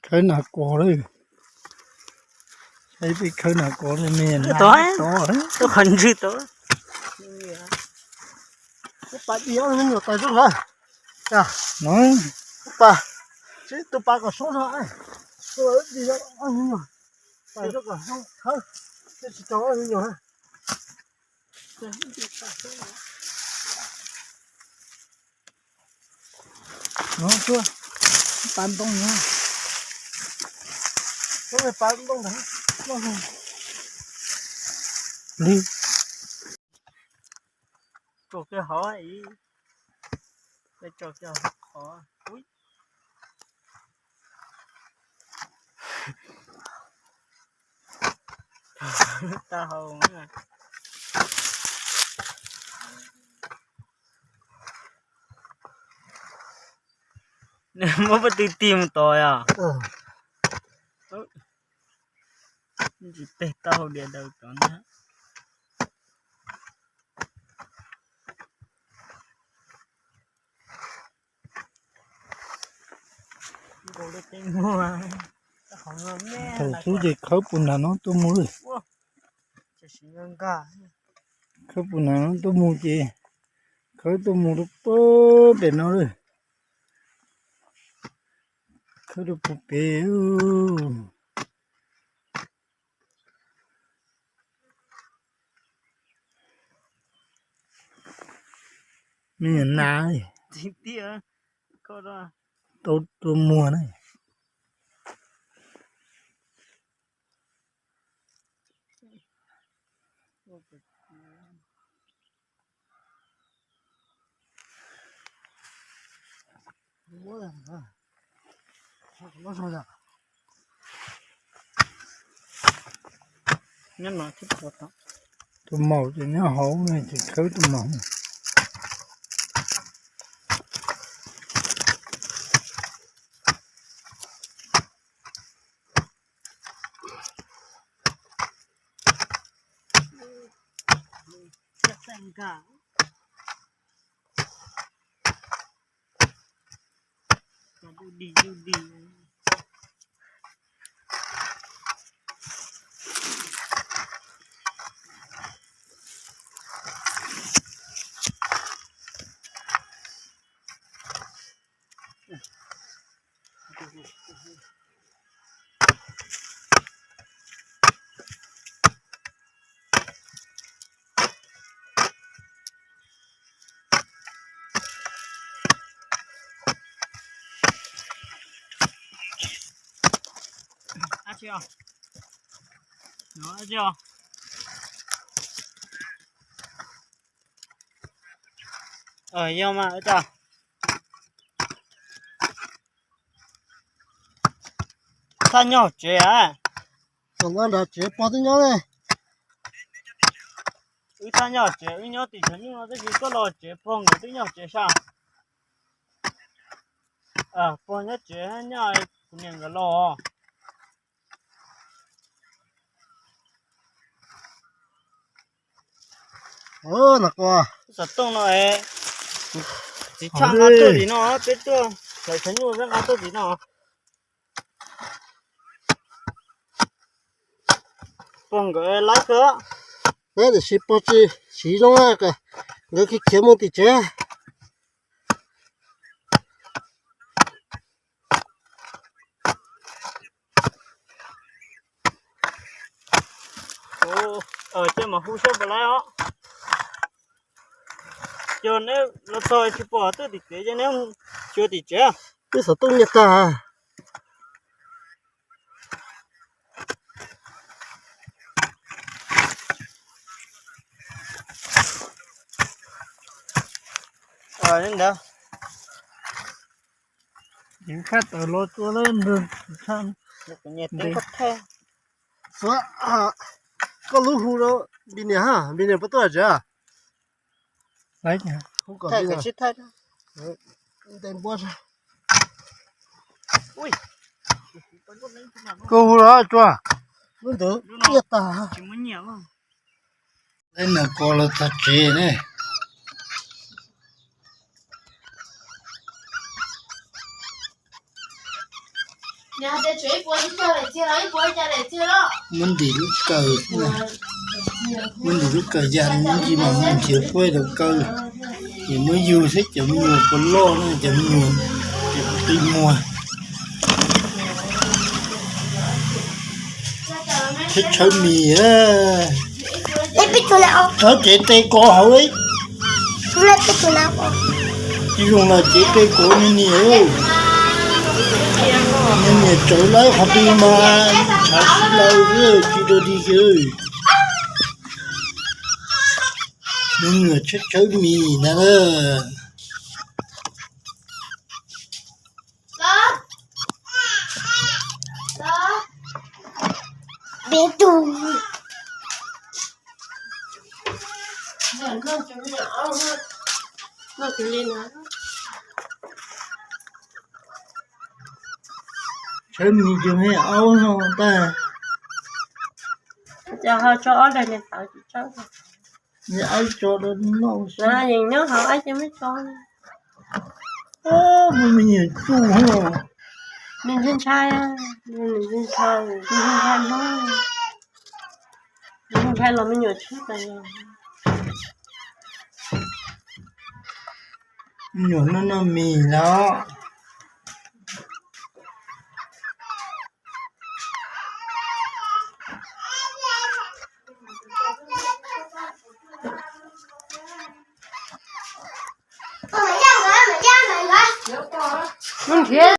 Khawb nas kos lawm. Saib peb khawb nas kos li me tod, tod, qhov ntswg tod. Ub, pas di ob me nyuam tais zoo lawm. Ub, pas, tus pas kom sub no, tus di ob me nyuam tais zoo kom khawb, tsis tau ob me nyuam. No tuaj, pas ntoo no. Pas ntoo ntag. Li. Tso kiag hauv ib, tso kiag hauv qhov. Ui. Tag hauv. Muab pob tw tig mus tos yom. Ntsis teg tau hauv diav daws cov ntag. Thaum xub ces khawb puag nram no tuaj mus li. Khawb puag nram no tuaj mus ces khawb tuaj mus rau puag pem no li. Khawb rau puag pem. Me nyuam nas, tau tua muag na. Tus maum ces nyob hauv ne, ces khawb tus maum. Yog mas, thaj nyob tsev a. Tom no nram tsev pog twb nyob ne. Wb thaj nyob tsev, wb nyob tim tshav nyuj no tab sis koj los tsev pog nkawd twb nyob tsev sab. Pog nyob tsev nyob, kuv niam nkawd los. Xov tooj no, txiv tshaj nqa tuaj tim no, peb tuaj hlawv tshav nyuj peb nqa tuaj tim no. Pog nkawd laib kawg. Tiam sis pog tsis siv zoo, nkawd khiav khiav mus tim tsev. Ces mam hu saib puas laib os. Yog neb los txog tsis pom tuaj tim tsev ces neb xyuas tim tsev. Twb xov tooj nyiaj tag. Ntawd, khab tawm los tua lawm ntag. Koj lub hu rau Npis Niam ha, Npis Niam puas tuaj tsev? Koj hu los tsuag. Lub ntawd nyiaj tag. Hlawv nas kos los txog tsev ne. Muab ntim lub kawm, muab ntim lub kawm yam ntsis mas mus nrhiav fuab rau kawg. Ces muab yug saib cov me nyuam puas loj no, cov me nyuam qi muag. Tshawb tshawb mis. Txhob cev tes kov hauv. Tsis zoo los cev tes kov niag niam. Niag niam tsawv lawm qhov twg mas tshav tsis tau, tsis dua dig kiag. Niag niam tshawb tshawb mis ntag na. Peb tug. Tshawb mis ces me aub no tag. Ces ho tso ob daig niag tawv tsis tshawb. Niag aib tso rau noj. Yeej nyob hauv aib ces muab tso. Muaj me nyuam tsuj no. Me ntshai ntshai, me ntshai ntshai, me ntshai ntshai Hmoob, me ntshai los me nyuam tshwj tas. Me nyuam noj noj mis los. Mus nrhiav